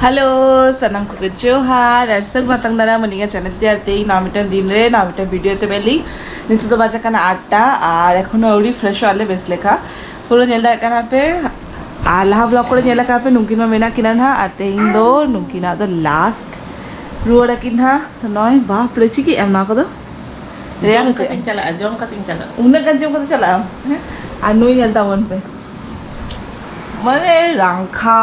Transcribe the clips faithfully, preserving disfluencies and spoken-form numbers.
Hello, ᱥᱟᱱᱟᱢ ᱠᱚᱜᱮ ᱡᱚᱦᱟᱨ ᱟᱨ ᱥᱟᱹᱜᱩᱱ ᱟᱛᱟᱝ ᱫᱟᱨᱟᱢ ᱟᱹᱞᱤᱧᱟᱜ ᱪᱮᱱᱮᱞ ᱛᱮ᱾ ᱟᱨ ᱛᱮᱦᱮᱧ ᱱᱟᱣᱟ ᱢᱤᱫᱴᱟᱝ ᱫᱤᱱ ᱨᱮ ᱱᱟᱣᱟ ᱢᱤᱫᱴᱟᱝ ᱵᱷᱤᱰᱤᱭᱳ ᱛᱮ ᱵᱮᱞᱤ᱾ ᱱᱤᱛᱚᱜ ᱫᱚ ᱵᱟᱡᱟᱜ ᱠᱟᱱᱟ ᱟᱴᱴᱟ ᱟᱨ ᱮᱠᱷᱚᱱᱳ ᱟᱹᱣᱨᱤ ᱯᱷᱨᱮᱥᱚᱜ ᱟᱞᱮ ᱵᱮᱥ ᱞᱮᱠᱟ᱾ ᱯᱩᱨᱟᱹ ᱧᱮᱞ ᱫᱟᱲᱮᱭᱟᱜ ᱠᱟᱱᱟ ᱯᱮ᱾ ᱟᱨ ᱞᱟᱦᱟ ᱵᱞᱚᱜ ᱠᱚᱨᱮ ᱧᱮᱞ ᱟᱠᱟᱫ ᱯᱮ, ᱱᱩᱠᱤᱱ ᱢᱟ ᱢᱮᱱᱟᱜ ᱠᱤᱱᱟ ᱱᱟᱦᱟᱜ᱾ ᱟᱨ ᱛᱮᱦᱮᱧ ᱫᱚ ᱱᱩᱠᱤᱱᱟᱜ ᱫᱚ ᱞᱟᱥᱴ ᱨᱩᱣᱟᱹᱲ ᱟᱹᱠᱤᱱ ᱱᱟᱦᱟᱜ᱾ ᱛᱚ ᱱᱚᱜᱼᱚᱭ, ᱵᱟᱯ ᱨᱮ, ᱪᱤᱠᱟᱹᱜ ᱮᱢ ᱱᱚᱣᱟ ᱠᱚᱫᱚ? ᱨᱮᱭᱟᱲ ᱡᱚᱢ ᱦᱚᱪᱚᱭᱮᱫ ᱠᱟᱛᱮᱧ ᱟᱢ? ᱪᱟᱞᱟᱜᱼᱟ, ᱡᱚᱢ ᱠᱟᱛᱮᱧ ᱪᱟᱞᱟᱜᱼᱟ᱾ ᱩᱱᱟᱹᱜ ᱜᱟᱱ ᱡᱚᱢ ᱠᱟᱛᱮ ᱪᱟᱞᱟᱜ ᱟᱢ? ᱦᱮᱸ? ᱟᱨ ᱱᱩᱭ ᱧᱮᱞ ᱛᱟᱵᱚᱱ ᱯᱮ᱾ ᱢᱟᱱᱮ ᱨᱟᱝᱠᱷᱟ᱾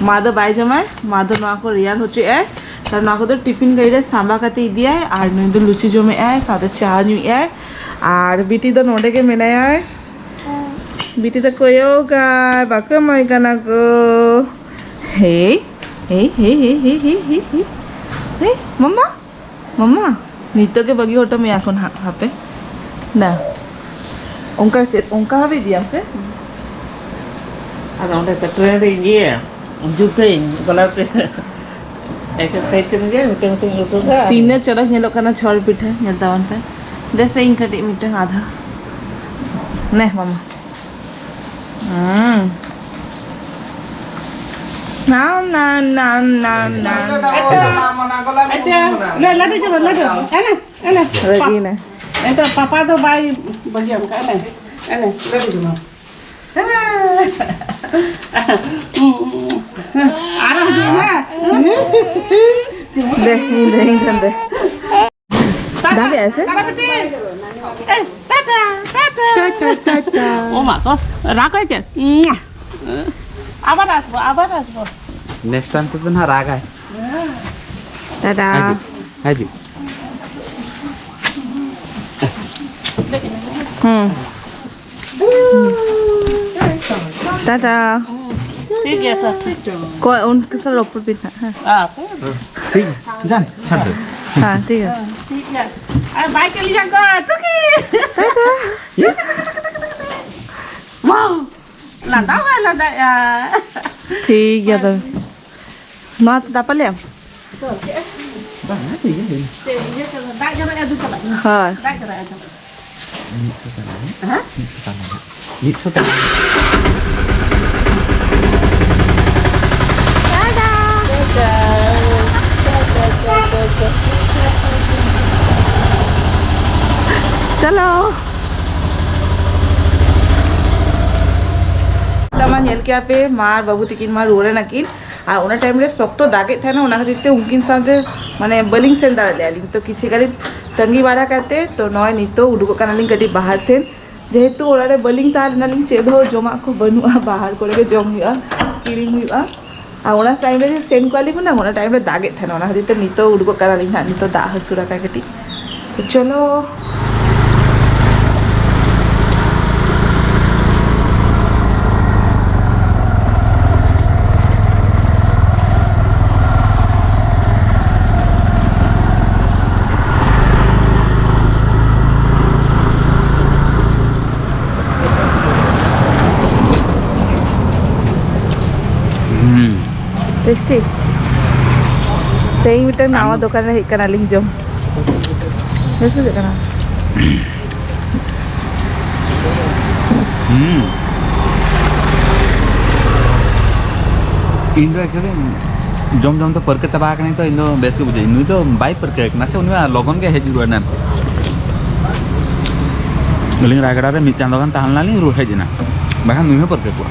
ᱢᱟ ᱫᱚ ᱵᱟᱭ ᱡᱚᱢᱟᱭ, ᱢᱟ ᱫᱚ ᱱᱚᱣᱟ ᱠᱚ ᱨᱮᱭᱟᱲ ᱦᱚᱪᱚᱭᱮᱫ ᱟᱭ᱾ ᱛᱟᱨ ᱱᱚᱣᱟ ᱠᱚᱫᱚ ᱴᱤᱯᱷᱤᱱ ᱜᱟᱹᱰᱤ ᱨᱮ ᱥᱟᱸᱵᱟ ᱠᱟᱛᱮ ᱤᱫᱤᱭᱟᱭ, ᱟᱨ ᱱᱩᱭ ᱫᱚ ᱞᱩᱪᱤ ᱡᱚᱢᱮᱫ ᱟᱭ, ᱥᱟᱶᱛᱮ ᱪᱟ ᱧᱩᱭᱮᱫ ᱟᱭ᱾ ᱟᱨ ᱵᱤᱴᱤ ᱫᱚ ᱱᱚᱰᱮ ᱜᱮ ᱢᱮᱱᱟᱭᱟ᱾ ᱵᱤᱴᱤ ᱫᱚ ᱠᱚᱭᱚᱜᱟᱭ, ᱵᱟᱠᱚ ᱮᱢᱟᱭ ᱠᱟᱱᱟ ᱠᱚ᱾ ᱦᱮᱭ, ᱦᱮᱭ, ᱦᱮᱭ, ᱦᱮᱭ, ᱦᱮᱭ, ᱦᱮᱭ, ᱦᱮᱭ, ᱦᱮᱭ, ᱢᱟᱢᱟ᱾ ᱢᱟᱢᱟ, ᱱᱤᱛᱚᱜ ᱜᱮ ᱵᱟᱹᱜᱤ ᱦᱚᱴᱚ ᱢᱮᱭᱟ ᱠᱚ ᱱᱟᱦᱟᱜ, ᱦᱟᱯᱮ᱾ ᱱᱟ, ᱚᱱᱠᱟ ᱪᱮᱫ, ᱚᱱᱠᱟ ᱵᱷᱟᱵᱮ ᱤᱫᱤᱭᱟᱢ ᱥᱮ? ᱟᱫᱚ ᱚᱸᱰᱮ ᱛᱚ ᱴᱨᱮᱱ ᱨᱮ ᱤᱭᱟᱹ, ᱡᱩᱛᱟᱹᱧ, ᱜᱚᱞᱟ ᱛᱮ ᱮᱠᱮᱱ ᱥᱟᱭᱤᱰ ᱛᱮᱢ ᱤᱫᱤᱭᱟ, ᱢᱤᱫᱴᱟᱝ ᱢᱤᱫᱴᱟᱝ ᱩᱛᱩ ᱫᱟ᱾ ᱛᱤᱱᱟᱹᱜ ᱪᱚᱨᱚᱠ ᱧᱮᱞᱚᱜ ᱠᱟᱱᱟ ᱪᱷᱚᱲ ᱯᱤᱴᱷᱟᱹ, ᱧᱮᱞ ᱛᱟᱵᱚᱱ ᱯᱮ᱾ ᱫᱮᱥᱮ ᱤᱧ ᱠᱟᱹᱴᱤᱡ ᱢᱤᱫᱴᱟᱝ ᱟᱫᱷᱟ᱾ ᱱᱮ, ᱢᱟᱢᱟ᱾ ᱦᱩᱸ᱾ ᱱᱟᱢ, ᱱᱟᱢ, ᱱᱟᱢ, ᱱᱟᱢ, ᱱᱟᱢ᱾ ᱟᱪᱪᱷᱟ, ᱞᱮ, ᱞᱟᱹᱰᱩ ᱡᱚᱢᱟ, ᱞᱟᱹᱰᱩ᱾ ᱮᱱᱮ, ᱮᱱᱮ᱾ ᱨᱟᱹᱜᱤ ᱱᱟᱭ᱾ ᱮᱱᱛᱮ ᱯᱟᱯᱟ ᱫᱚ ᱵᱟᱭ ᱵᱟᱹᱜᱤᱭᱟᱢ ᱠᱟᱱᱟ᱾ ᱮᱱᱮ, ᱮᱱᱮ, ᱞᱟᱹᱰᱩ ᱡᱚᱢᱟ᱾ ᱟᱨᱚ ᱦᱤᱡᱩᱜ ᱢᱮ᱾ ᱫᱮ, ᱤᱧ ᱫᱮ, ᱤᱧ ᱴᱷᱮᱱ ᱫᱮ᱾ ᱫᱟᱜᱮᱜᱼᱟᱭ ᱥᱮ? ᱫᱟᱫᱟ ᱵᱤᱴᱤ᱾ ᱮ, ᱴᱟᱴᱟ, ᱴᱟᱴᱟ᱾ ᱴᱟᱴᱟ, ᱴᱟᱴᱟ᱾ ᱳ ᱢᱟ ᱜᱳ, ᱨᱟᱜᱟᱭ ᱪᱮᱫ? ᱟᱵᱟᱨ ᱟᱥᱵᱚ, ᱟᱵᱟᱨ ᱟᱥᱵᱚ᱾ Next time ᱛᱮᱫᱚ ᱱᱟᱦᱟᱜ ᱨᱟᱜᱟᱭ᱾ ᱴᱟᱴᱟ᱾ ᱦᱤᱡᱩᱜ, ᱦᱤᱡᱩᱜ᱾ ᱦᱩᱸ᱾ ᱴᱟᱴᱟ᱾ ᱴᱷᱤᱠ ᱜᱮᱭᱟ ᱛᱚ᱾ ᱠᱚ, ᱩᱱᱠᱩ ᱥᱟᱞᱟᱜ ᱨᱚᱯᱚᱲ ᱵᱤᱱ ᱦᱟᱸᱜ, ᱦᱮᱸ᱾ ᱟᱯᱮ? ᱴᱷᱤᱠ ᱜᱮᱭᱟ᱾ ᱡᱟᱱ, ᱪᱷᱟᱰ ᱫᱮ᱾ ᱦᱮᱸ, ᱴᱷᱤᱠ ᱜᱮᱭᱟ᱾ ᱴᱷᱤᱠ ᱜᱮᱭᱟ᱾ ᱟᱨ ᱵᱟᱭ ᱠᱟᱹᱞᱤ ᱡᱟᱝ ᱠᱚ, ᱴᱩᱠᱤ᱾ ᱴᱟᱴᱟ᱾ ᱢᱟ, ᱞᱟᱸᱫᱟ ᱵᱟᱭ ᱞᱟᱸᱫᱟᱭᱟ᱾ ᱴᱷᱤᱠ ᱜᱮᱭᱟ ᱛᱚᱵᱮ᱾ ᱱᱚᱣᱟ ᱛᱮ ᱫᱟᱯᱟᱞ ᱞᱮᱭᱟᱢ? ᱵᱟᱝ, ᱴᱷᱤᱠ ᱜᱮᱭᱟ᱾ ᱪᱮᱫ ᱤᱭᱟᱹ ᱠᱟᱱᱟ? ᱫᱟᱜ ᱡᱚᱨᱚᱜ ᱟᱹᱜᱩ ᱪᱟᱞᱟᱜ ᱠᱟᱱᱟ᱾ ᱦᱳᱭ᱾ ᱫᱟᱜ ᱡᱚᱨᱚᱜ ᱟᱹᱜᱩ᱾ ᱢᱤᱫᱥᱚ ᱴᱟᱠᱟ ᱨᱮᱱᱟᱜ᱾ ᱦᱮᱸ? ᱢᱤᱫᱥᱚ ᱴᱟᱠᱟ ᱨᱮᱱᱟᱜ᱾ ᱢᱤᱫᱥᱚ ᱴᱟᱠᱟ ᱨᱮᱱᱟᱜ᱾ ᱦᱮᱞᱳ᱾ ᱛᱟᱢᱟ ᱧᱮᱞ ᱠᱮᱜᱼᱟ ᱯᱮ, ᱢᱟ ᱟᱨ ᱵᱟᱹᱵᱩ ᱛᱤᱠᱤᱱ ᱢᱟ ᱨᱩᱣᱟᱹᱲ ᱮᱱᱟ ᱠᱤᱱ᱾ ᱟᱨ ᱚᱱᱟ ᱴᱟᱭᱤᱢ ᱨᱮ ᱥᱚᱠᱛᱚ ᱫᱟᱜ ᱮᱫ ᱛᱟᱦᱮᱱᱟ, ᱚᱱᱟ ᱠᱷᱟᱹᱛᱤᱨ ᱛᱮ ᱩᱱᱠᱤᱱ ᱥᱟᱶᱛᱮ ᱢᱟᱱᱮ ᱵᱟᱹᱞᱤᱧ ᱥᱮᱱ ᱫᱟᱲᱮ ᱞᱮᱫᱼᱟ ᱞᱤᱧ᱾ ᱛᱚ ᱠᱤᱪᱷᱩ ᱜᱷᱟᱹᱲᱤᱡ ᱛᱟᱺᱜᱤ ᱵᱟᱲᱟ ᱠᱟᱛᱮ, ᱛᱚ ᱱᱚᱜᱼᱚᱭ ᱱᱤᱛᱚᱜ ᱩᱰᱩᱠᱚᱜ ᱠᱟᱱᱟᱞᱤᱧ ᱠᱟᱹᱴᱤᱡ ᱵᱟᱦᱟᱨ ᱥᱮᱱ, ᱡᱮᱦᱮᱛᱩ ᱚᱲᱟᱜ ᱨᱮ ᱵᱟᱹᱞᱤᱧ ᱛᱟᱦᱮᱸ ᱞᱮᱱᱟ ᱞᱤᱧ, ᱪᱮᱫ ᱦᱚᱸ ᱡᱚᱢᱟᱜ ᱠᱚ ᱵᱟᱹᱱᱩᱜᱼᱟ, ᱵᱟᱦᱟᱨ ᱠᱚᱨᱮ ᱜᱮ ᱡᱚᱢ ᱦᱩᱭᱩᱜᱼᱟ, ᱠᱤᱨᱤᱧ ᱦᱩᱭᱩᱜᱼᱟ᱾ ᱟᱨ ᱚᱱᱟ ᱴᱟᱭᱤᱢ ᱨᱮ ᱥᱮᱱ ᱠᱚᱣᱟ ᱞᱤᱧ ᱦᱩᱱᱟᱹᱝ, ᱚᱱᱟ ᱴᱟᱭᱤᱢ ᱨᱮ ᱫᱟᱜ ᱮᱫ ᱛᱟᱦᱮᱱᱟ, ᱚᱱᱟ ᱠᱷᱟᱹᱛᱤᱨ ᱛᱮ ᱱᱤᱛᱚᱜ ᱩᱰᱩᱠᱚᱜ ᱠᱟᱱᱟᱞᱤᱧ ᱦᱟᱸᱜ, ᱱᱤᱛᱚᱜ ᱫᱟᱜ ᱦᱟᱹᱥᱩᱨ ᱟᱠᱟᱫ ᱠᱟᱹᱴᱤᱡ᱾ ᱪᱚᱞᱚ᱾ ᱦᱩᱸ᱾ ᱴᱮᱥᱴᱤ᱾ ᱛᱮᱦᱮᱧ ᱢᱤᱫᱴᱟᱝ ᱱᱟᱣᱟ ᱟᱢ ᱫᱚᱠᱟᱱ ᱨᱮ ᱦᱮᱡ ᱠᱟᱱᱟᱞᱤᱧ ᱡᱚᱢ᱾ ᱵᱮᱥ ᱵᱩᱡᱷᱟᱹᱜ ᱠᱟᱱᱟ? ᱦᱩᱸ᱾ ᱤᱧ ᱫᱚ actually ᱡᱚᱢ ᱡᱚᱢ ᱛᱮ ᱯᱟᱹᱨᱠᱟᱹ ᱪᱟᱵᱟ ᱟᱠᱟᱱᱟᱹᱧ, ᱛᱚ ᱤᱧ ᱫᱚ ᱵᱮᱥ ᱜᱮ ᱵᱩᱡᱷᱟᱹᱜᱼᱟ᱾ ᱱᱩᱭ ᱫᱚ ᱵᱟᱭ ᱯᱟᱹᱨᱠᱟᱹ ᱟᱠᱟᱱᱟ ᱥᱮ, ᱩᱱᱤ ᱢᱟ ᱞᱚᱜᱚᱱ ᱜᱮ ᱦᱮᱡ ᱨᱩᱣᱟᱹᱲ ᱮᱱᱟ᱾ ᱟᱹᱞᱤᱧ ᱨᱟᱭᱜᱟᱲ ᱨᱮ ᱢᱤᱫ ᱪᱟᱸᱫᱳ ᱜᱟᱱ ᱛᱟᱦᱮᱸ ᱞᱮᱱᱟ ᱞᱤᱧ, ᱨᱩ-, ᱦᱮᱡ ᱮᱱᱟ, ᱵᱟᱠᱷᱟᱱ ᱱᱩᱭ ᱦᱚᱸ ᱯᱟᱹᱨᱠᱟᱹ ᱠᱚᱣᱟ᱾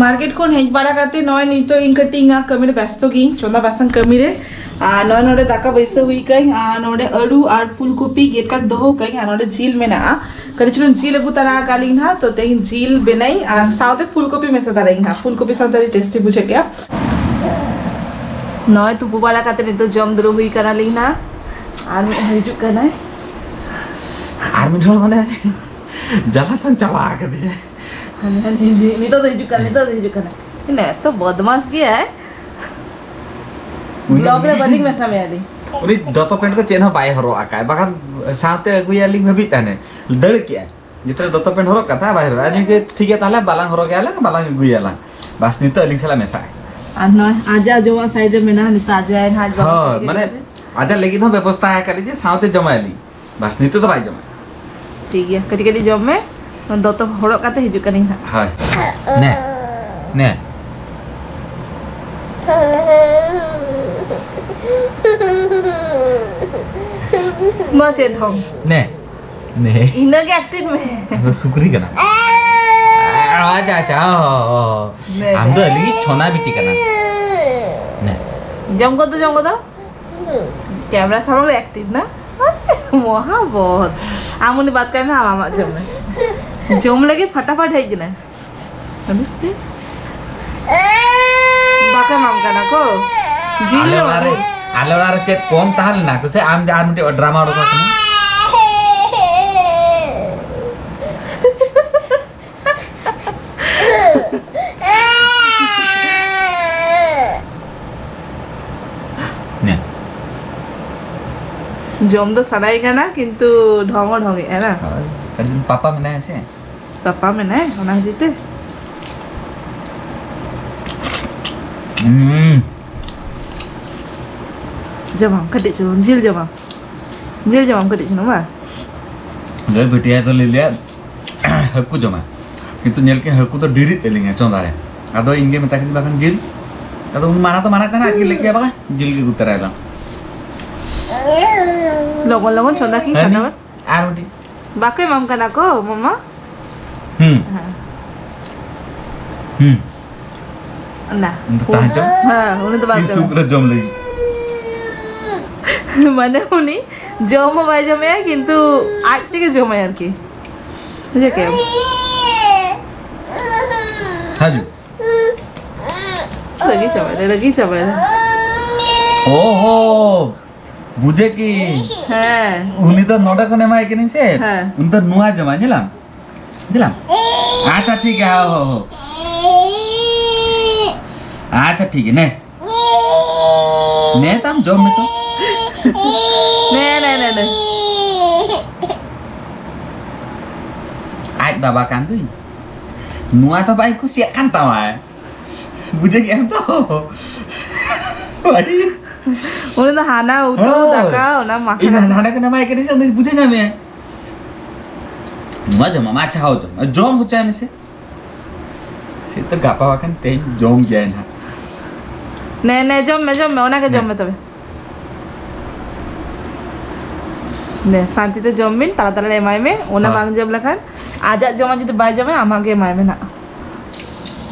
ᱢᱟᱨᱠᱮᱴ ᱠᱷᱚᱱ ᱦᱮᱡ ᱵᱟᱲᱟ ᱠᱟᱛᱮ ᱱᱚᱜᱼᱚᱭ ᱱᱤᱛᱚᱜ ᱤᱧ ᱠᱟᱹᱴᱤᱡ ᱤᱧᱟᱹᱜ ᱠᱟᱹᱢᱤ ᱨᱮ ᱵᱮᱥᱛᱚ ᱜᱤᱭᱟᱹᱧ, ᱪᱚᱸᱫᱟ ᱵᱟᱥᱟᱝ ᱠᱟᱹᱢᱤ ᱨᱮ᱾ ᱟᱨ ᱱᱚᱜᱼᱚᱭ ᱱᱚᱰᱮ ᱫᱟᱠᱟ ᱵᱟᱹᱭᱥᱟᱹᱣ ᱦᱩᱭ ᱠᱟᱹᱧ, ᱟᱨ ᱱᱚᱰᱮ ᱟᱹᱞᱩ ᱟᱨ ᱯᱷᱩᱞ ᱠᱚᱯᱤ ᱜᱮᱫ ᱠᱟᱛᱮ ᱫᱚᱦᱚ ᱠᱟᱹᱧ, ᱟᱨ ᱱᱚᱰᱮ ᱡᱤᱞ ᱢᱮᱱᱟᱜᱼᱟ, ᱠᱟᱹᱴᱤᱡ ᱪᱩᱞᱩᱝ ᱡᱤᱞ ᱟᱹᱜᱩ ᱛᱟᱨᱟ ᱟᱠᱟᱫ ᱞᱤᱧ ᱦᱟᱸᱜ, ᱛᱚ ᱛᱮᱦᱮᱧ ᱡᱤᱞ ᱵᱮᱱᱟᱭ ᱟᱨ ᱥᱟᱶᱛᱮ ᱯᱷᱩᱞ ᱠᱚᱯᱤ ᱢᱮᱥᱟ ᱛᱟᱨᱟᱭᱤᱧ ᱦᱟᱸᱜ, ᱯᱷᱩᱞ ᱠᱚᱯᱤ ᱥᱟᱶᱛᱮ ᱟᱹᱰᱤ ᱴᱮᱥᱴᱤ ᱵᱩᱡᱷᱟᱹᱜ ᱜᱮᱭᱟ᱾ ᱱᱚᱜᱼᱚᱭ ᱛᱩᱯᱩ ᱵᱟᱲᱟ ᱠᱟᱛᱮ ᱱᱤᱛᱚᱜ ᱡᱚᱢ ᱫᱩᱲᱩᱵ ᱦᱩᱭ ᱠᱟᱱᱟᱞᱤᱧ ᱦᱟᱸᱜ, ᱟᱨ ᱢᱤᱫ ᱦᱚᱲ ᱦᱤᱡᱩᱜ ᱠᱟᱱᱟᱭ᱾ ᱟᱨ ᱢᱤᱫ ᱦᱚᱲ ᱢᱟᱱᱮ ᱡᱟᱞᱟ ᱛᱟᱢ ᱪᱟᱵᱟ ᱟᱠᱟᱫᱤᱧᱟ᱾ ᱦᱟᱱᱮ, ᱦᱟᱱᱮ, ᱦᱤᱡᱩᱜ, ᱱᱤᱛᱚᱜ ᱫᱚ ᱦᱤᱡᱩᱜ ᱠᱟᱱᱟ, ᱱᱤᱛᱚᱜ ᱫᱚ ᱦᱤᱡᱩᱜ ᱠᱟᱱᱟ᱾ ᱦᱮᱸ, ᱮᱛᱚ ᱵᱚᱫᱢᱟᱥ ᱜᱮᱭᱟᱭ᱾ ᱩᱱᱤ ᱵᱞᱚᱜ ᱨᱮ ᱵᱟᱹᱞᱤᱧ ᱢᱮᱥᱟ ᱢᱮᱭᱟ ᱞᱤᱧ᱾ ᱩᱱᱤ ᱫᱚᱛᱚ ᱯᱮᱱᱴ ᱠᱚ ᱪᱮᱫ ᱦᱚᱸ ᱵᱟᱭ ᱦᱚᱨᱚᱜ ᱟᱠᱟᱫ, ᱵᱟᱠᱷᱟᱱ ᱥᱟᱶᱛᱮ ᱟᱹᱜᱩᱭᱟᱞᱤᱧ ᱵᱷᱟᱹᱵᱤᱡ ᱛᱟᱦᱮᱱᱮ, ᱫᱟᱹᱲ ᱠᱮᱜᱼᱟᱭ᱾ ᱡᱚᱛᱚ ᱫᱚᱛᱚ ᱯᱮᱱᱴ ᱦᱚᱨᱚᱜ ᱠᱟᱛᱷᱟ ᱵᱟᱭ ᱦᱚᱨᱚᱜ᱾ ᱟᱫᱚ ᱴᱷᱤᱠ ᱜᱮᱭᱟ, ᱛᱟᱦᱞᱮ ᱵᱟᱞᱟᱝ ᱦᱚᱨᱚᱜ ᱜᱮᱭᱟᱞᱟᱝ, ᱵᱟᱞᱟᱝ ᱟᱹᱜᱩᱭᱟᱞᱟᱝ᱾ ᱵᱟᱥ, ᱱᱤᱛᱚᱜ ᱟᱹᱞᱤᱧ ᱥᱟᱞᱟᱜ ᱢᱮᱥᱟᱜᱼᱟᱭ᱾ ᱟᱨ ᱱᱚᱜᱼᱚᱭ ᱟᱡᱟᱜ ᱡᱚᱢᱟᱜ ᱥᱟᱭᱤᱰ ᱨᱮ ᱢᱮᱱᱟᱜᱼᱟ, ᱱᱤᱛᱚᱜ ᱟᱡᱟᱜ ᱦᱟᱸᱜ ᱵᱟᱝ ᱦᱳᱭ, ᱠᱷᱟᱹᱞᱤ ᱢᱟᱱᱮ ᱠᱟᱛᱮ᱾ ᱟᱡᱟᱜ ᱞᱟᱹᱜᱤᱫ ᱦᱚᱸ ᱵᱮᱵᱚᱥᱛᱷᱟ ᱟᱠᱟᱫ ᱞᱤᱧ ᱡᱮ ᱥᱟᱶᱛᱮ ᱡᱚᱢᱟᱭᱟᱞᱤᱧ᱾ ᱵᱟᱥ, ᱱᱤᱛᱚᱜ ᱫᱚ ᱵᱟᱭ ᱡᱚᱢᱟ᱾ ᱴᱷᱤᱠ ᱜᱮᱭᱟ, ᱠᱟᱹᱴᱤᱡ ᱠᱟᱹᱴᱤᱡ ᱡᱚᱢ ᱢᱮ, ᱫᱚᱛᱚ ᱦᱚᱨᱚᱜ ᱠᱟᱛᱮ ᱦᱤᱡᱩᱜ ᱠᱟᱹᱱᱟᱹᱧ ᱦᱟᱸᱜ᱾ ᱦᱳᱭ᱾ ᱱᱮ, ᱱᱮ᱾ ᱱᱚᱣᱟ ᱪᱮᱫ ᱰᱷᱚᱝ? ᱱᱮ, ᱱᱮ᱾ ᱤᱱᱟᱹᱜᱮ ᱟᱠᱴᱤᱝ ᱢᱮ᱾ ᱟᱢ ᱫᱚ ᱥᱩᱠᱨᱤ ᱠᱟᱱᱟ᱾ ᱟᱪᱪᱷᱟ, ᱟᱪᱪᱷᱟ, ᱚ, ᱚ, ᱚ᱾ ᱱᱮ, ᱟᱢ ᱫᱚ ᱱᱮ᱾ ᱟᱹᱞᱤᱧ ᱪᱷᱚᱱᱟ ᱵᱤᱴᱤ ᱠᱟᱱᱟ᱾ ᱱᱮ᱾ ᱡᱚᱢ ᱠᱚᱫᱚ, ᱡᱚᱢ ᱠᱚᱫᱚ? ᱠᱮᱢᱨᱟ ᱥᱟᱢᱟᱝ ᱨᱮ ᱟᱠᱴᱤᱝ ᱱᱟ? ᱢᱚᱦᱟ ᱵᱚᱦᱚᱛ᱾ ᱟᱢ ᱩᱱᱤ ᱵᱟᱫ ᱠᱟᱭ ᱢᱮ, ᱟᱢ ᱟᱢᱟᱜ ᱡᱚᱢ ᱢᱮ᱾ ᱡᱚᱢ ᱞᱟᱹᱜᱤᱫ ᱯᱷᱟᱴᱟᱯᱷᱟᱴ ᱦᱮᱡ ᱠᱟᱱᱟᱭ᱾ ᱵᱟᱠᱚ ᱮᱢᱟᱢ ᱠᱟᱱᱟ ᱠᱚ? ᱡᱤᱞ ᱟᱞᱮ ᱡᱚᱢ ᱚᱲᱟᱜ ᱨᱮ, ᱟᱹᱜᱩ᱾ ᱟᱞᱮ ᱚᱲᱟᱜ ᱨᱮ ᱪᱮᱫ ᱠᱚᱢ ᱛᱟᱦᱮᱸ ᱞᱮᱱᱟ ᱠᱚ ᱥᱮ ᱟᱢ ᱡᱮ ᱟᱨ ᱢᱤᱫᱴᱮᱡ ᱰᱨᱟᱢᱟ ᱩᱰᱩᱠ ᱟᱠᱟᱱᱟ? ᱱᱮ᱾ ᱡᱚᱢ ᱫᱚ ᱥᱟᱱᱟᱭᱮ ᱠᱟᱱᱟ, ᱠᱤᱱᱛᱩ ᱰᱷᱚᱝ ᱦᱚᱸ ᱰᱷᱚᱝ ᱮᱜᱼᱟ ᱱᱟ? ᱦᱳᱭ, ᱠᱟᱹᱴᱤᱡ ᱯᱟᱯᱟ ᱢᱮᱱᱟᱭᱟ ᱥᱮ᱾ ᱯᱟᱯᱟ ᱢᱮᱱᱟᱭ, ᱚᱱᱟ ᱠᱷᱟᱹᱛᱤᱨ ᱛᱮ᱾ ᱦᱩᱸ᱾ ᱡᱚᱢᱟᱢ, ᱠᱟᱹᱴᱤᱡ ᱪᱩᱞᱩᱝ ᱡᱤᱞ ᱡᱚᱢᱟᱢ᱾ ᱡᱤᱞ ᱡᱚᱢᱟᱢ ᱠᱟᱹᱴᱤᱡ ᱪᱩᱞᱩᱝ, ᱵᱟᱝ? ᱞᱟᱹᱭ ᱵᱤᱴᱤᱭᱟ ᱫᱚ ᱞᱟᱹᱭ ᱞᱮᱭᱟ, ᱦᱟᱹᱠᱩ ᱡᱚᱢᱟ᱾ ᱠᱤᱱᱛᱩ ᱧᱮᱞ ᱠᱮᱫ ᱦᱟᱹᱠᱩ ᱫᱚ ᱰᱮᱨᱤ ᱛᱮ ᱞᱤᱧᱟ ᱪᱚᱸᱫᱟ ᱨᱮ᱾ ᱟᱫᱚ ᱤᱧ ᱜᱮ ᱢᱮᱛᱟ ᱠᱤᱫᱤᱧ ᱵᱟᱠᱷᱟᱱ ᱡᱤᱞ᱾ ᱟᱫᱚ ᱩᱱ ᱢᱟᱱᱟ ᱫᱚ ᱢᱟᱱᱟ ᱛᱟᱦᱮᱱᱟ, ᱟᱨ ᱪᱮᱫ ᱞᱮ ᱠᱮᱭᱟ ᱵᱟᱠᱷᱟᱱ? ᱡᱤᱞ ᱜᱮ ᱟᱹᱜᱩ ᱛᱚᱨᱟᱭᱟᱞᱟᱝ᱾ ᱞᱚᱜᱚᱱ ᱞᱚᱜᱚᱱ ᱪᱚᱸᱫᱟ ᱠᱤ ᱦᱟᱹᱱᱤ ᱯᱷᱟᱴᱟᱯᱷᱟᱴ᱾ ᱟᱨ ᱢᱤᱫᱴᱤᱡ᱾ ᱵᱟᱠᱚ ᱮᱢᱟᱢ ᱠᱟᱱᱟ ᱠᱚ, ᱢᱟᱢᱟ? ᱦᱩᱸ᱾ ᱦᱮᱸ᱾ ᱦᱩᱸ᱾ ᱱᱟ᱾ ᱩᱱᱤ ᱫᱚ ᱛᱟᱦᱮᱸ ᱦᱚᱪᱚ᱾ ᱦᱮᱸ, ᱩᱱᱤ ᱫᱚ ᱵᱟᱭ ᱤᱧ ᱥᱩᱠ ᱡᱚᱢᱟ᱾ ᱨᱮ ᱡᱚᱢ ᱞᱟᱹᱜᱤᱫ᱾ ᱢᱟᱱᱮ ᱩᱱᱤ ᱡᱚᱢ ᱦᱚᱸ ᱵᱟᱭ ᱡᱚᱢᱮᱭᱟ, ᱠᱤᱱᱛᱩ ᱟᱡ ᱛᱮᱜᱮ ᱡᱚᱢᱟᱭ ᱟᱨᱠᱤ᱾ ᱵᱩᱡᱷᱟᱹᱣ ᱠᱮᱫᱟᱢ? ᱦᱤᱡᱩᱜ᱾ ᱨᱟᱹᱜᱤ ᱪᱟᱵᱟᱭᱮᱱᱟ, ᱨᱟᱹᱜᱤ ᱪᱟᱵᱟᱭᱮᱱᱟ᱾ ᱳᱦᱳ, ᱵᱩᱡᱷᱟᱹᱣ ᱠᱤ? ᱦᱮᱸ᱾ ᱩᱱᱤ ᱫᱚ ᱱᱚᱰᱮ ᱠᱷᱚᱱ ᱮᱢᱟᱭ ᱠᱟᱹᱱᱟᱹᱧ ᱥᱮ, ᱦᱮᱸ᱾ ᱩᱱᱤ ᱫᱚ ᱱᱚᱣᱟ ᱡᱚᱢᱟᱭ, ᱧᱮᱞᱟᱢ? ᱧᱮᱞᱟᱢ? ᱟᱪᱪᱷᱟ, ᱴᱷᱤᱠ ᱜᱮᱭᱟ, ᱦᱳ, ᱦᱳ, ᱦᱳ᱾ ᱟᱪᱪᱷᱟ, ᱴᱷᱤᱠ ᱜᱮᱭᱟ, ᱱᱮ᱾ ᱱᱮ ᱛᱟᱢ, ᱡᱚᱢ ᱢᱮ ᱛᱚ᱾ ᱱᱮ, ᱱᱮ, ᱱᱮ, ᱱᱮ᱾ ᱟᱡ ᱵᱟᱵᱟ ᱠᱟᱱ ᱫᱩᱧ᱾ ᱱᱚᱣᱟ ᱫᱚ ᱵᱟᱭ ᱠᱩᱥᱤᱭᱟᱜ ᱠᱟᱱ ᱛᱟᱢᱟ᱾ ᱵᱩᱡᱷᱟᱹᱣ ᱠᱮᱜ ᱟᱢ ᱛᱚ? ᱵᱷᱟᱹᱜᱤ᱾ ᱩᱱᱤ ᱫᱚ ᱦᱟᱱᱟ ᱩᱛᱩ, ᱦᱳᱭ᱾ ᱫᱟᱠᱟ, ᱚᱱᱟ ᱢᱟᱠᱷᱟᱱᱟ᱾ ᱤᱧ ᱦᱟᱱᱟ ᱦᱟᱸᱰᱮ ᱠᱷᱚᱱ ᱮᱢᱟᱭ ᱠᱟᱹᱱᱟᱹᱧ ᱥᱮ, ᱩᱱᱤ ᱵᱩᱡᱷᱟᱹᱣ ᱧᱟᱢᱮᱭᱟ᱾ ᱱᱚᱣᱟ ᱡᱚᱢᱟᱢ, ᱟᱪᱪᱷᱟ, ᱦᱳᱭ, ᱡᱚᱢ᱾ ᱡᱚᱢ ᱦᱚᱪᱚᱭ ᱢᱮᱥᱮ᱾ ᱥᱮ ᱛᱚ ᱜᱟᱯᱟ ᱵᱟᱠᱷᱟᱱ ᱛᱮᱦᱮᱧ ᱡᱚᱢ ᱜᱮᱭᱟᱭ ᱱᱟᱦᱟᱜ᱾ ᱱᱮ, ᱱᱮ, ᱡᱚᱢ ᱢᱮ, ᱡᱚᱢ ᱢᱮ, ᱚᱱᱟ ᱜᱮ ᱡᱚᱢ ᱦᱮᱸ᱾ ᱢᱮ ᱛᱚᱵᱮ᱾ ᱱᱮ, ᱥᱟᱱᱛᱤ ᱛᱮ ᱡᱚᱢ ᱵᱤᱱ, ᱛᱟᱲᱟ ᱛᱟᱲᱟ ᱨᱮ ᱮᱢᱟᱭ ᱢᱮ᱾ ᱚᱱᱟ ᱦᱮᱸ᱾ ᱵᱟᱝ ᱡᱚᱢ ᱞᱮᱠᱷᱟᱱ ᱟᱡᱟᱜ ᱡᱚᱢᱟᱜ ᱡᱩᱫᱤ ᱵᱟᱭ ᱡᱚᱢᱟ, ᱟᱢᱟᱜ ᱜᱮ ᱮᱢᱟᱭ ᱢᱮ ᱱᱟᱜ᱾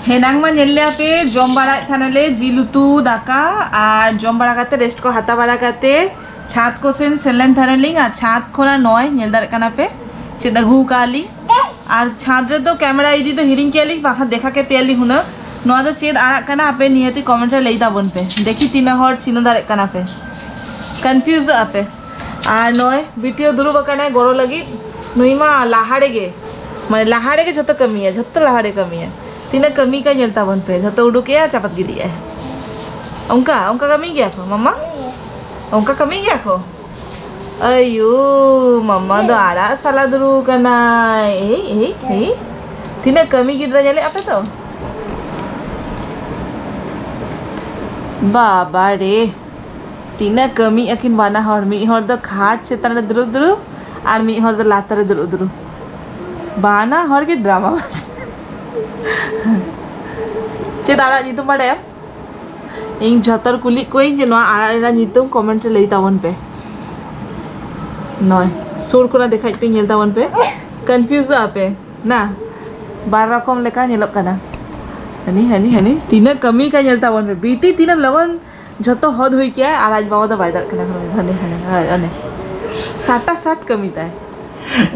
ᱦᱮᱱᱟᱝ ᱢᱟ ᱧᱮᱞ ᱞᱮᱭᱟ ᱯᱮ, ᱡᱚᱢ ᱵᱟᱲᱟᱭᱮᱫ ᱛᱟᱦᱮᱱᱟᱞᱮ ᱡᱤᱞ ᱩᱛᱩ ᱫᱟᱠᱟ, ᱟᱨ ᱡᱚᱢ ᱵᱟᱲᱟ ᱠᱟᱛᱮ, ᱨᱮᱥᱴ ᱠᱚ ᱦᱟᱛᱟᱣ ᱵᱟᱲᱟ ᱠᱟᱛᱮ ᱪᱷᱟᱸᱫᱽ ᱠᱚ ᱥᱮᱱ ᱥᱮᱱ ᱞᱮᱱ ᱛᱟᱦᱮᱱᱟᱞᱤᱧ᱾ ᱟᱨ ᱪᱷᱟᱸᱫᱽ ᱠᱷᱚᱱᱟᱜ ᱱᱚᱜᱼᱚᱭ ᱧᱮᱞ ᱫᱟᱲᱮᱭᱟᱜ ᱠᱟᱱᱟ ᱯᱮ ᱪᱮᱫ ᱟᱹᱜᱩ ᱟᱠᱟᱫ ᱞᱤᱧ᱾ ᱟᱨ ᱪᱷᱟᱸᱫᱽ ᱨᱮᱫᱚ ᱠᱮᱢᱮᱨᱟ ᱤᱫᱤ ᱫᱚ ᱦᱤᱲᱤᱧ ᱠᱮᱫ ᱞᱤᱧ, ᱵᱟᱠᱷᱟᱱ ᱫᱮᱠᱷᱟ ᱠᱮ ᱯᱮᱭᱟᱞᱤᱧ ᱦᱩᱱᱟᱹᱝ᱾ ᱱᱚᱣᱟ ᱫᱚ ᱪᱮᱫ ᱟᱲᱟᱜ ᱠᱟᱱᱟ ᱟᱯᱮ ᱱᱤᱦᱟᱹᱛᱤ ᱠᱚᱢᱮᱱᱴ ᱨᱮ ᱞᱟᱹᱭ ᱛᱟᱵᱚᱱ ᱯᱮ, ᱫᱮᱠᱷᱤ ᱛᱤᱱᱟᱹᱜ ᱦᱚᱲ ᱪᱤᱱᱦᱟᱹ ᱫᱟᱲᱮᱭᱟᱜ ᱠᱟᱱᱟ ᱯᱮ, ᱠᱚᱱᱯᱷᱤᱭᱩᱡᱚᱜ ᱟᱯᱮ᱾ ᱟᱨ ᱱᱚᱜᱼᱚᱭ ᱵᱤᱴᱤᱭᱟᱹ ᱫᱩᱲᱩᱵ ᱟᱠᱟᱱᱟᱭ ᱜᱚᱲᱚ ᱞᱟᱹᱜᱤᱫ᱾ ᱱᱩᱭ ᱢᱟ ᱞᱟᱦᱟ ᱨᱮᱜᱮ, ᱢᱟᱱᱮ ᱞᱟᱦᱟ ᱨᱮᱜᱮ ᱡᱷᱚᱛᱚ ᱠᱟᱹᱢᱤᱭᱟ, ᱡᱷᱚᱛᱚ ᱞᱟᱦᱟ ᱨᱮ ᱠᱟᱹᱢᱤᱭᱟ᱾ ᱛᱤᱱᱟᱹᱜ ᱠᱟᱹᱢᱤ ᱠᱟᱭ ᱧᱮᱞ ᱛᱟᱵᱚᱱ ᱯᱮ, ᱡᱷᱚᱛᱚ ᱩᱰᱩᱠᱮᱜᱼᱟᱭ, ᱪᱟᱯᱟᱫ ᱜᱤᱰᱤᱭᱮᱜᱼᱟᱭ᱾ ᱚᱱᱠᱟ ᱚᱱᱠᱟ ᱠᱟᱹᱢᱤ ᱜᱮᱭᱟ ᱠᱚ ᱢᱟᱢᱟ, ᱚᱱᱠᱟ ᱠᱟᱹᱢᱤ ᱜᱮᱭᱟ ᱠᱚ᱾ ᱟᱭᱳ, ᱢᱟᱢᱟ ᱫᱚ ᱟᱲᱟᱜ ᱥᱟᱞᱟ ᱫᱩᱲᱩᱵ ᱠᱟᱱᱟᱭ᱾ ᱮᱭ ᱮᱭ ᱮᱭ, ᱛᱤᱱᱟᱹᱜ ᱠᱟᱹᱢᱤ ᱜᱤᱫᱽᱨᱟᱹ ᱧᱮᱞᱮᱫ ᱟᱯᱮ ᱛᱚ᱾ ᱵᱟᱵᱟ ᱨᱮ, ᱛᱤᱱᱟᱹᱜ ᱠᱟᱹᱢᱤ ᱟᱹᱠᱤᱱ ᱵᱟᱱᱟ ᱦᱚᱲ, ᱢᱤᱫ ᱦᱚᱲ ᱫᱚ ᱠᱷᱟᱴ ᱪᱮᱛᱟᱱ ᱨᱮ ᱫᱩᱲᱩᱵ ᱫᱩᱲᱩᱵ ᱟᱨ ᱢᱤᱫ ᱦᱚᱲ ᱫᱚ ᱞᱟᱛᱟᱨ ᱨᱮ ᱫᱩᱲᱩᱵ ᱫᱩᱲᱩᱵ᱾ ᱵᱟᱱᱟ ᱦᱚᱲ ᱜᱮ ᱰᱨᱟᱢᱟ ᱵᱟᱡ᱾ ᱪᱮᱫ ᱟᱲᱟᱜ ᱧᱩᱛᱩᱢ ᱵᱟᱲᱟᱭᱟᱢ? ᱤᱧ ᱡᱷᱚᱛᱚ ᱦᱚᱲ ᱠᱩᱞᱤ ᱠᱚᱣᱟᱧ ᱡᱮ ᱱᱚᱣᱟ ᱟᱲᱟᱜ ᱨᱮᱱᱟᱜ ᱧᱩᱛᱩᱢ ᱠᱚᱢᱮᱱᱴ ᱨᱮ ᱞᱟᱹᱭ ᱛᱟᱵᱚᱱ ᱯᱮ᱾ ᱱᱚᱜᱼᱚᱭ ᱥᱩᱨ ᱠᱷᱚᱱᱟᱜ ᱫᱮᱠᱷᱟᱡ ᱯᱮ, ᱧᱮᱞ ᱛᱟᱵᱚᱱ ᱯᱮ, ᱠᱚᱱᱯᱷᱤᱭᱩᱡᱚᱜ ᱟᱯᱮ ᱱᱟ᱾ ᱵᱟᱨ ᱨᱚᱠᱚᱢ ᱞᱮᱠᱟ ᱧᱮᱞᱚᱜ ᱠᱟᱱᱟ᱾ ᱦᱟᱹᱱᱤ ᱦᱟᱹᱱᱤ ᱦᱟᱹᱱᱤ ᱛᱤᱱᱟᱹᱜ ᱠᱟᱹᱢᱤ ᱠᱟᱱ ᱧᱮᱞ ᱛᱟᱵᱚᱱ ᱯᱮ, ᱵᱤᱴᱤ ᱛᱤᱱᱟᱹᱜ ᱞᱚᱜᱚᱱ ᱡᱷᱚᱛᱚ ᱦᱚᱫ ᱦᱩᱭ ᱠᱮᱜᱼᱟᱭ ᱟᱨ ᱟᱡ ᱵᱟᱵᱟ ᱫᱚ ᱵᱟᱭ ᱫᱟᱲᱮᱜ ᱠᱟᱱᱟ᱾ ᱦᱟᱹᱱᱤ ᱦᱟᱹᱱᱤ ᱦᱳᱭ ᱚᱱᱮ ᱥᱟᱴᱟ ᱥᱟᱴ ᱠᱟᱹᱢᱤ ᱛᱟᱭ᱾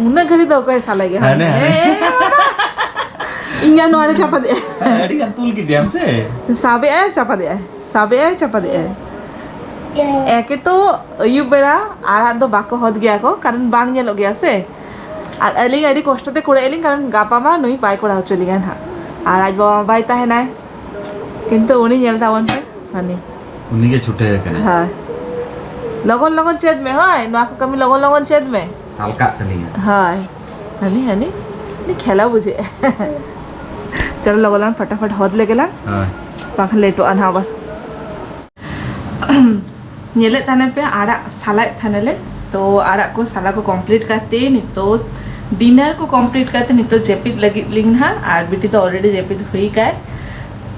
ᱩᱱᱟᱹᱜ ᱜᱷᱟᱹᱲᱤᱡ ᱫᱚ ᱚᱠᱚᱭ ᱥᱟᱞᱟᱭ ᱜᱮᱭᱟ? ᱦᱟᱱᱮ, ᱦᱟᱱᱮ᱾ ᱦᱮᱸ, ᱵᱟᱵᱟ᱾ ᱤᱧ ᱟᱨ ᱱᱚᱣᱟ ᱨᱮ ᱪᱟᱯᱟᱫ ᱮᱜᱼᱟᱭ᱾ ᱟᱹᱰᱤ ᱜᱟᱱ ᱛᱩᱞ ᱠᱮᱫᱮᱭᱟᱢ ᱥᱮ? ᱥᱟᱵ ᱮᱜᱼᱟᱭ, ᱪᱟᱯᱟᱫ ᱮᱜᱼᱟᱭ, ᱥᱟᱵ ᱮᱜᱼᱟᱭ, ᱪᱟᱯᱟᱫ ᱮᱜᱼᱟᱭ᱾ ᱮᱠᱮ ᱛᱚ ᱟᱹᱭᱩᱵ ᱵᱮᱲᱟ ᱟᱲᱟᱜ ᱫᱚ ᱵᱟᱠᱚ ᱦᱚᱫ ᱜᱮᱭᱟ ᱠᱚ, ᱠᱟᱨᱚᱱ ᱵᱟᱝ ᱧᱮᱞᱚᱜ ᱜᱮᱭᱟ ᱥᱮ᱾ ᱟᱨ ᱟᱹᱞᱤᱧ ᱟᱹᱰᱤ ᱠᱚᱥᱴᱚ ᱛᱮ ᱠᱩᱲᱟᱹ ᱮᱜᱼᱟ ᱞᱤᱧ, ᱠᱟᱨᱚᱱ ᱜᱟᱯᱟ ᱢᱟ ᱱᱩᱭ ᱵᱟᱭ ᱠᱚᱨᱟᱣ ᱦᱚᱪᱚ ᱞᱤᱧᱟ ᱱᱟᱦᱟᱜ᱾ ᱟᱨ ᱟᱡ ᱵᱟᱵᱟ ᱢᱟ ᱵᱟᱭ ᱛᱟᱦᱮᱱᱟᱭ, ᱠᱤᱱᱛᱩ ᱩᱱᱤ ᱧᱮᱞ ᱛᱟᱵᱚᱱ ᱯᱮ, ᱦᱟᱹᱱᱤ᱾ ᱩᱱᱤ ᱜᱮ ᱪᱷᱩᱴᱟᱹᱣ ᱟᱠᱟᱱᱟᱭ᱾ ᱦᱳᱭ, ᱞᱚᱜᱚᱱ ᱞᱚᱜᱚᱱ ᱪᱮᱫ ᱢᱮ, ᱦᱳᱭ, ᱱᱚᱣᱟ ᱠᱚ ᱠᱟᱹᱢᱤ ᱞᱚᱜᱚᱱ ᱞᱚᱜᱚᱱ ᱪᱮᱫ ᱢᱮ᱾ ᱟᱞᱠᱟᱜ ᱛᱟᱹᱞᱤᱧᱟ᱾ ᱦᱳᱭ, ᱦᱟᱹᱱᱤ, ᱦᱟᱹᱱᱤ, ᱩᱱᱤ ᱠᱷᱮᱞᱟ ᱵᱩᱡᱷᱟᱹᱜᱼᱟ᱾ ᱪᱚᱞᱚ ᱞᱚᱜᱚᱱ ᱞᱚᱜᱚᱱ ᱯᱷᱟᱴᱟᱯᱷᱟᱴ ᱦᱚᱫ ᱞᱮᱜᱮ ᱞᱟᱝ, ᱦᱳᱭ᱾ ᱵᱟᱝᱠᱷᱟᱱ ᱞᱮᱴᱚᱜᱼᱟ ᱱᱟᱦᱟᱜ ᱟᱵᱟᱨ᱾ ᱧᱮᱞᱮᱫ ᱛᱟᱦᱮᱱᱟ ᱯᱮ ᱟᱲᱟᱜ ᱥᱟᱞᱟᱭᱮᱫ ᱛᱟᱦᱮᱱᱟᱞᱮ, ᱛᱚ ᱟᱲᱟᱜ ᱠᱚ ᱥᱟᱞᱟ ᱠᱚ ᱠᱚᱢᱯᱞᱤᱴ ᱠᱟᱛᱮ ᱱᱤᱛᱚᱜ ᱰᱤᱱᱟᱨ ᱠᱚ ᱠᱚᱢᱯᱞᱤᱴ ᱠᱟᱛᱮ ᱱᱤᱛᱚᱜ ᱡᱟᱹᱯᱤᱫ ᱞᱟᱹᱜᱤᱫ ᱞᱤᱧ ᱱᱟᱦᱟᱜ, ᱟᱨ ᱵᱤᱴᱤ ᱫᱚ ᱚᱞᱨᱮᱰᱤ ᱡᱟᱹᱯᱤᱫ ᱦᱩᱭ ᱠᱟᱭ᱾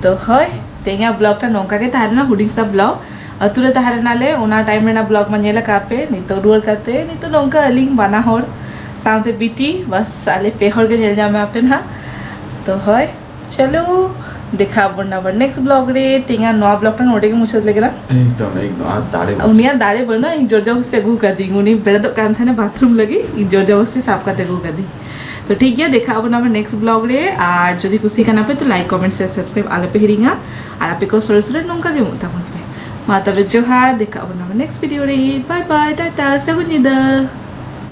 ᱛᱚ ᱦᱳᱭ, ᱛᱮᱦᱮᱧᱟᱜ ᱵᱞᱚᱜ ᱴᱟ ᱱᱚᱝᱠᱟ ᱜᱮ ᱛᱟᱦᱮᱸ ᱞᱮᱱᱟ, ᱦᱩᱰᱤᱧ ᱥᱟ ᱵᱞᱚᱜ᱾ ᱟᱹᱛᱩ ᱨᱮ ᱛᱟᱦᱮᱸ ᱞᱮᱱᱟᱞᱮ, ᱚᱱᱟ ᱴᱟᱭᱤᱢ ᱨᱮᱱᱟᱜ ᱵᱞᱚᱜ ᱢᱟ ᱧᱮᱞ ᱟᱠᱟᱫ ᱯᱮ᱾ ᱱᱤᱛᱚᱜ ᱨᱩᱣᱟᱹᱲ ᱠᱟᱛᱮ ᱱᱤᱛᱚᱜ ᱱᱚᱝᱠᱟ ᱟᱹᱞᱤᱧ ᱵᱟᱱᱟ ᱦᱚᱲ ᱥᱟᱶᱛᱮ ᱵᱤᱴᱤ, ᱵᱟᱥ ᱟᱞᱮ ᱯᱮ ᱦᱚᱲ ᱜᱮ ᱧᱮᱞ ᱧᱟᱢ ᱟᱯᱮ ᱱᱟᱦᱟᱜ᱾ ᱛᱚ ᱦᱳᱭ, ᱪᱚᱞᱚ, ᱫᱮᱠᱷᱟ ᱟᱵᱚᱱ ᱟᱵᱟᱨ ᱱᱮᱠᱥᱴ ᱵᱞᱚᱜ ᱨᱮ᱾ ᱛᱮᱦᱮᱧᱟᱜ ᱱᱚᱣᱟ ᱵᱞᱚᱜ ᱴᱟ ᱱᱚᱰᱮ ᱜᱮ ᱢᱩᱪᱟᱹᱫ ᱞᱮᱜᱮ ᱱᱟ᱾ ᱮᱠᱫᱚᱢ ᱮᱠᱫᱚᱢ ᱟᱨ ᱫᱟᱲᱮ ᱵᱟᱹᱱᱩᱜ᱾ ᱩᱱᱤᱭᱟᱜ ᱫᱟᱲᱮ ᱵᱟᱹᱱᱩᱜᱼᱟ, ᱤᱧ ᱡᱳᱨ ᱡᱚᱵᱚᱥᱛᱤ ᱟᱹᱜᱩ ᱠᱟᱫᱤᱧ᱾ ᱩᱱᱤ ᱵᱮᱨᱮᱫᱚᱜ ᱠᱟᱱ ᱛᱟᱦᱮᱱᱟ ᱵᱟᱛᱷᱨᱩᱢ ᱞᱟᱹᱜᱤᱫ, ᱤᱧ ᱡᱳᱨ ᱡᱚᱵᱚᱥᱛᱤ ᱥᱟᱵ ᱠᱟᱛᱮ ᱟᱹᱜᱩ ᱠᱟᱫᱤᱧ᱾ ᱛᱚ ᱴᱷᱤᱠ ᱜᱮᱭᱟ, ᱫᱮᱠᱷᱟ ᱟᱵᱚᱱ ᱟᱵᱟᱨ ᱱᱮᱠᱥᱴ ᱵᱞᱚᱜ ᱨᱮ᱾ ᱟᱨ ᱡᱩᱫᱤ ᱠᱩᱥᱤ ᱠᱟᱱᱟ ᱯᱮ ᱛᱚ ᱞᱟᱭᱤᱠ, ᱠᱚᱢᱮᱱᱴ, ᱥᱮᱭᱟᱨ, ᱥᱟᱵᱥᱠᱨᱟᱭᱤᱵ ᱟᱞᱚ ᱯᱮ ᱦᱤᱲᱤᱧᱟ᱾ ᱟᱨ ᱟᱯᱮ ᱠᱚ ᱥᱚᱨᱮᱥ ᱨᱮ ᱱᱚᱝᱠᱟ ᱜᱮ ᱮᱢᱚᱜ ᱛᱟᱵᱚᱱ ᱯᱮ᱾ ᱢᱟ ᱛᱚᱵᱮ ᱡᱚᱦᱟᱨ, ᱫᱮᱠᱷᱟ ᱟᱵᱚᱱ ᱟᱵᱟᱨ ᱱᱮᱠᱥᱴ ᱵᱷᱤᱰᱤᱭᱳ ᱨᱮ᱾ ᱵᱟᱭ ᱵᱟᱭ, ᱴᱟᱴᱟ, ᱥᱟᱹᱜᱩᱱ ᱧᱤᱫᱟᱹ᱾